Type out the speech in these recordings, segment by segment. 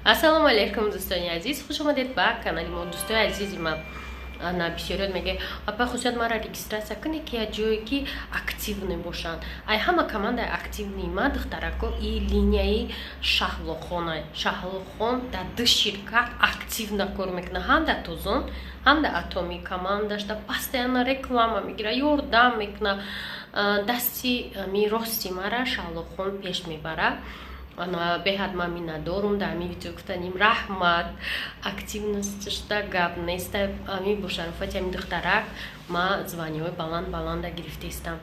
Ассалому алайкум, дӯстони азиз, хуш омадед ба канали мо. Дӯстои азизи ман, ана бисёриёт меге: «Апа Хусият, мара регистрация кунед, ки як ҷое ки активный бошанд». Ай ҳама командаи активный ма, духтарако, и линияи Шаҳлохона. Шаҳлохон дар ду ширкат активно кор мекунад, ҳам дар Тозон, ҳам дар Атоми. Командашда постоянно реклама мегира, ёрдам мекуна. Дасти ми рости мара Шаҳлохон пеш мебара. Беҳад ман миннатдорум. Дар ҳамин видео гуфтаним раҳмат, активность шда гап неста. Ами бо шарофати ҳамин духтарак ма звания ҳои баланд баланда гирифтаистам.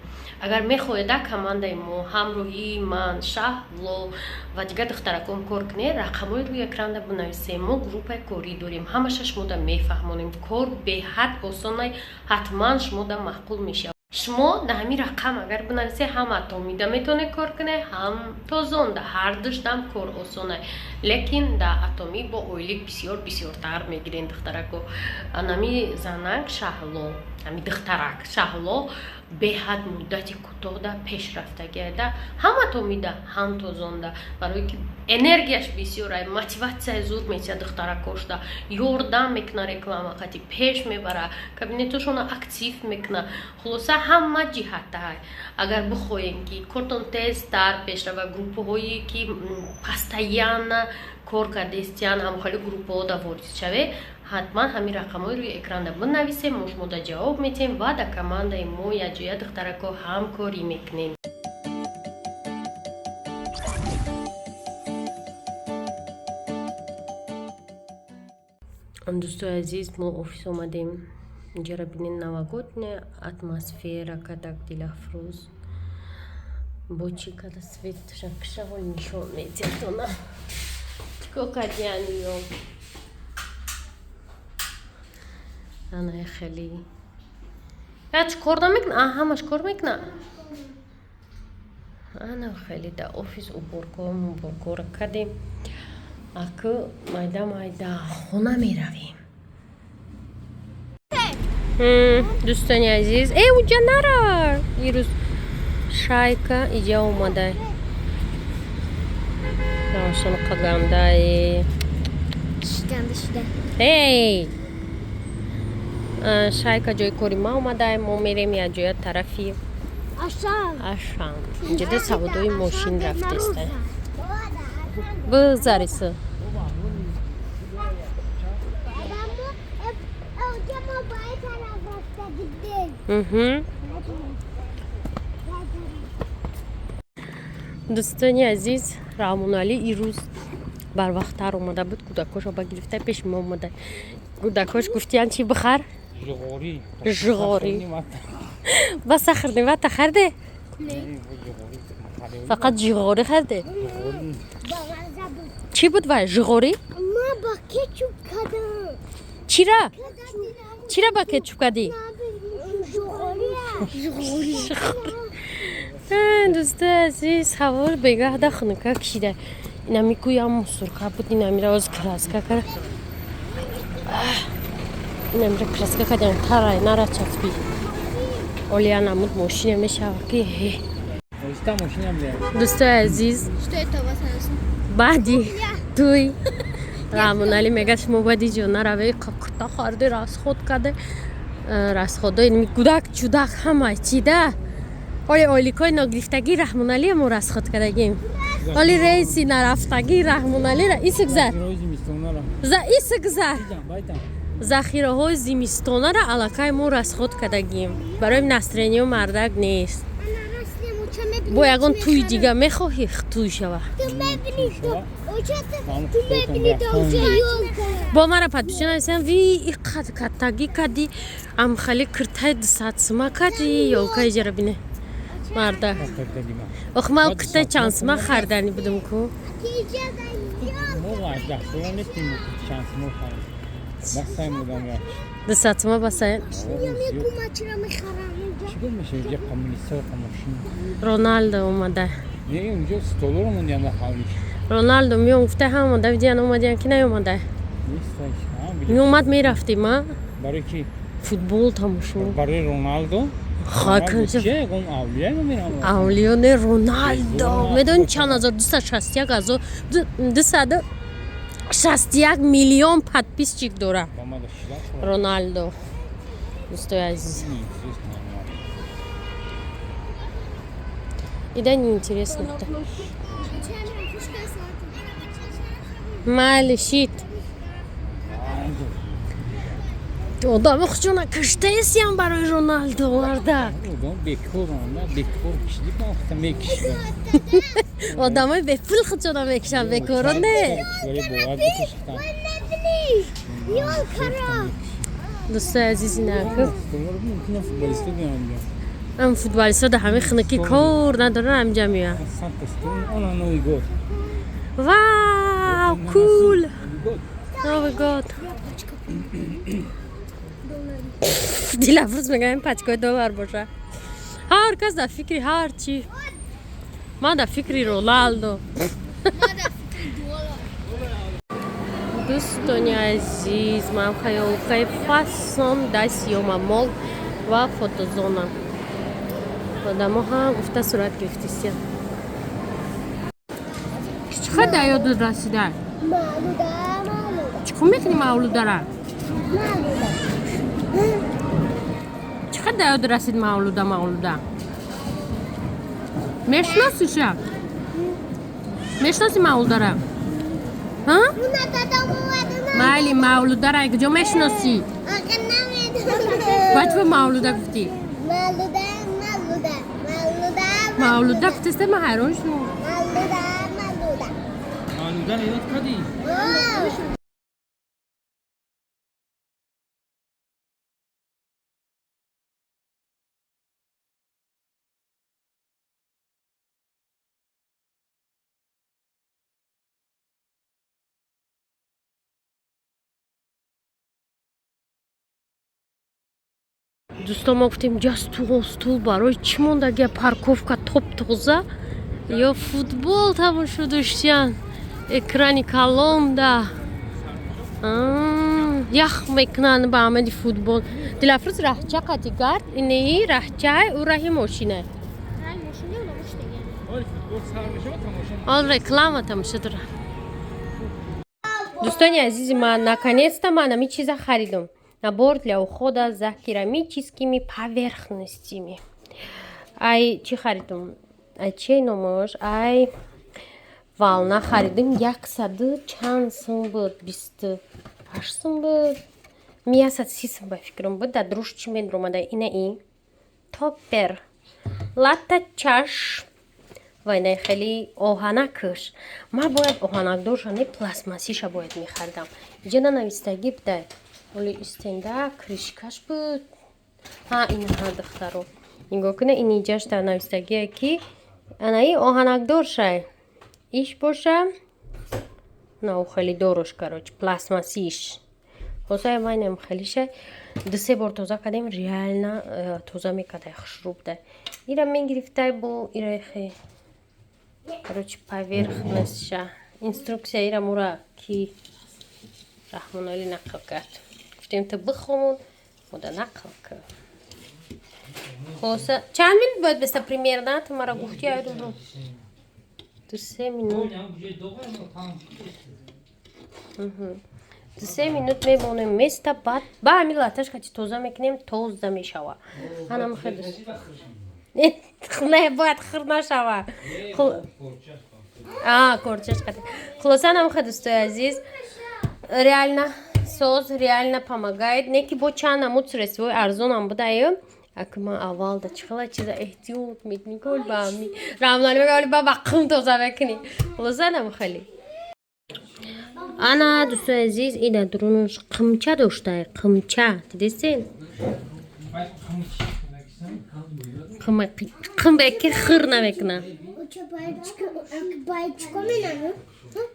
Агар мехоҳед командаи мо, ҳамроҳии ман, Шаҳло ва дигар духтаракон кор кунед, рақамҳои рӯи экранда бинависем. Мо группаи корӣ дорем, ҳамаша шумода мефаҳмонем. Кор беҳад осонай, ҳатман шумода маъқул мешавад. Шумо дар ҳамин рақам агар бинависед, ҳам Атомида метавонед кор кунед, ҳам Тозонда, ҳар душтам кор осонай, лекин дар Атомӣ бо ойлик бисёр бисёртар мегирен. Духтарако, анами занак Шаҳло, ҳами духтарак Шаҳло беҳад муддати кӯтоҳда пешрафтагиада, ҳам Атомида, ҳам Тозонда, барое ки энергияш бисёрай, мотиватсияи зуд метиҳад, духтаракошда ёрдам мекуна, реклама қати пеш мебара, кабинетошона актив мекуна. Хулоса, ҳама ҷиҳаттай. Агар бихоҳем, ки кортон тезтар пешрава, группаҳое ки постоянно кор кардестиян, ҳамхали группаҳо да ворид шавед, ҳатман ҳамин рақамҳои рӯи экранда бинависем, мо шумода ҷавоб метиҳем ва дар командаи мо якҷоя, духтарако, ҳамкорӣ мекунем. Дӯстои азиз, мо офис омадем. Инҷара бинед, новогодняя атмосфера кадак. Дилафрӯз бо чӣ када, свет шакшаҳо нишон метиҳадона. Чикор кардиян ё ана хеле я чӣ кор намекуна? А ҳамаш кор мекуна. Ана хеле дар офис уборка муборкора кардем. Аку майда майда хона меравем. Дӯстони азиз, э, уҷа нара. Ирӯз шайка иҷа омада, равшанқа гандаe. Ганда шуда. Эй, шайка ҷои кори ма омада, мо мерем якҷоя тарафи Ашан. Ашан. Инҷода савдои мошин рафтеста. Бигзариса. Баба, мо ба тараф рафта дидем. Дӯстони азиз, Раҳмоналӣ ирӯз барвақттар омада буд, кӯдакошро ба гирифта пеши мо омада. Кӯдакош гуфтиян: «Чӣ бихар?» Жуғорӣ. Жуғорӣ. Ба сахарни вата харде? Фақат жиғорӣ харде? Чӣ буд вай, жиғорӣ? Ма ба кетчуп кардам. Чира, чира ба кетчуп кардӣ? Жуғорӣ. Жуғорӣ. Дӯстои азиз, ҳаво бегаҳда хунука кишида. Инами кӯям мусорка буд, инамира оз краска кара, инамира краска кардем, тарай нара часпи. Олия намуд мошина мешава ки. Оҳиста мошинам бия. Дӯстои азиз, Что это у вас написано? Баъди туй Раҳмоналӣ мега: «Шумо бояд иҷо нараве, кута харде, расход карде, расход ои гудак чудак ҳама чида». Оли ойликҳои ногирифтагӣ Раҳмоналӣ мо расход кардагим, оли рейси нарафтагӣ Раҳмоналира исгзар. Рои зимистонара. За исгзар. Байтам, байтам. Захираҳои зимистонара аллакай мо расход кардагим. Барои настроение мардак нест. Бо ягон туи дига мехоҳӣ, туй шава. Бо мара подписчи нависам: «Ви иқад каттагӣ кади, амхали киртаи 200 сума кади, ёлка иҷара бине, марда». Ох, ман киртаи чанд сума харидани будум ку. Мо 18 сола нестем, чанд сума харид. Басаем будам як. 200 сума басаем. Чӣ гул мешавад инҷа коммунистҳо мошин. Роналдо омада. Не, инҷо столоро мондиам дар ҳавлиш. Роналдо меом гуфта, ҳам омада видиан, омадиан ки наёмада. Нест. Меомад, мерафтем, а? Барои ки? Футбол тамошо. Барои Роналдо? Ха. Че, ягон авлия намерам. Авлиё не, Роналдо медони чанд ҳазор? 261 ҳазор, дусаду 61 миллион подписчик дора Роналдо. Дӯстои азиз. Ида неинтересно. Майли шит. Одами хучона киштаесиям барои Роналдо мардак. Одамои бепул хучона мекишанд, бекоро не. Дӯстои азиз, инаку. Ам футболистҳо да ҳамин хинаки кор надоранд, ҳаминҷа меоянд. Вау, кул! Новый год. Дилафрӯз мегӯям пачкои доллар боша. Ҳар кас дар фикри ҳар чӣ. Ман дар фикри Роналдо. Дӯстони азиз, ман хаёлкаи фасон дар Сиёма Мол ва фотозона. Одамо ҳам гуфта сурат гирифтисия. Чӣ дар ёдат расида? Чӣ кор мекунӣ мавлудара? Чӣ қадр дар ёд расид мавлуда мавлуда? Мешиносиша? Мешиноси мавлудара? Майли, мавлудара куҷо мешиносӣ? Ба чӣ мавлуда гуфтӣ? Мавлуда гуфтеста, ман ҳайрон шудам. Мавлударо ёд кардӣ? Дӯстон, мо гуфтем ҷа стул барои чӣ мондагия, парковка топ тоза, ё футбол тамошо доштиян, экрани калонда ях мекунанд ба амали футбол. Дилафрӯз, раҳча қати гард, инеи раҳчай, ӯ раҳи мошина. Ол реклама тамошо дора. Дӯстони азизи ман, наконец-то ман ҳамин чиза харидам. Набор для ухода за керамическими поверхностями. Ай чӣ харидам? Ай чей номош? Ай Волна харидам, яксаду чанд сум буд, 28 сум буд, 130 сум ба фикрам буд. Дар дуруш чӣ медуромада? Ина и топпер, лата чаш ва инаи хеле оҳанакш. Ман бояд оҳанакдорша, не пластмассиша бояд мехаридам. Иҷа нанавистагӣ будай. Оли истенда крышкаш буд. Ҳа, инаҳа, духтаро. Нигоҳ кунед, ин иҷаш дар навистагие ки анаи оҳанакдоршай. Иш боша, на ӯ хеле дорош, короче, пластмассиш. Хосай майнам хелишай. Ду се бор тоза кардем, реально тоза мекардай, хушрӯ будай. Ира мегирифтай бо ира хе. Короче, поверхностьша. Инструкция ира мура ки Раҳмоналӣ нақл кард. Гуфтем ту бихомон, мода нақл кар. Хулоса, чанд минут бояд беста примерно? Ту мара гуфти, айдум. 2-се минут. 2-се минут мемонем места, баъд ба ҳамин латаш кати тоза мекунем, тоза мешава. Анам хеле. Не, бояд хир нашава. А, корчаш кати. Хулоса, анам хеле, дӯстои азиз, реально соз, реально помогает. Не ки бо чанд намуд средствои арзонам будаю. Аки ман аввал да чӣ хела чиза эҳтиёт мекунӣ, кол ба ҳами Рамлани мега, оли ба қум тоза мекунӣ. Хулоса, анам хеле. Ана, дӯстои азиз, ина дурунаш қимча доштай, қимча. Дидистен? Қимбеки хир намекуна.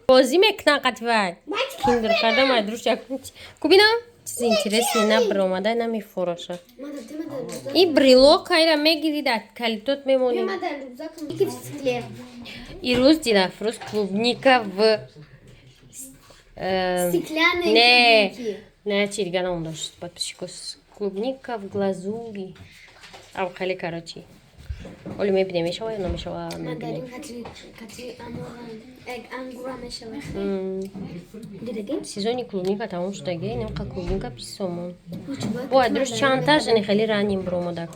Бозӣ мекунан қативай. Киндер кардам, ай дуруш як кубина чизи интересный набиромада, намефуроша. И брелок айра мегири, дар калитот мемонӣ. Ирӯз Дилафрӯз клубника в не не, чи дига ном дошт, подписчико, клубника в глазури. Ав хеле, короче. Оли мебинем, мешава ё намешава, мебинем. шудаги? Сезони клубника тамом шудаги, инамқа клубника 20 сомон. Бо адрӯш чандташ ини хеле ранним биромадак.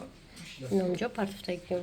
Инамҷо партофтагим.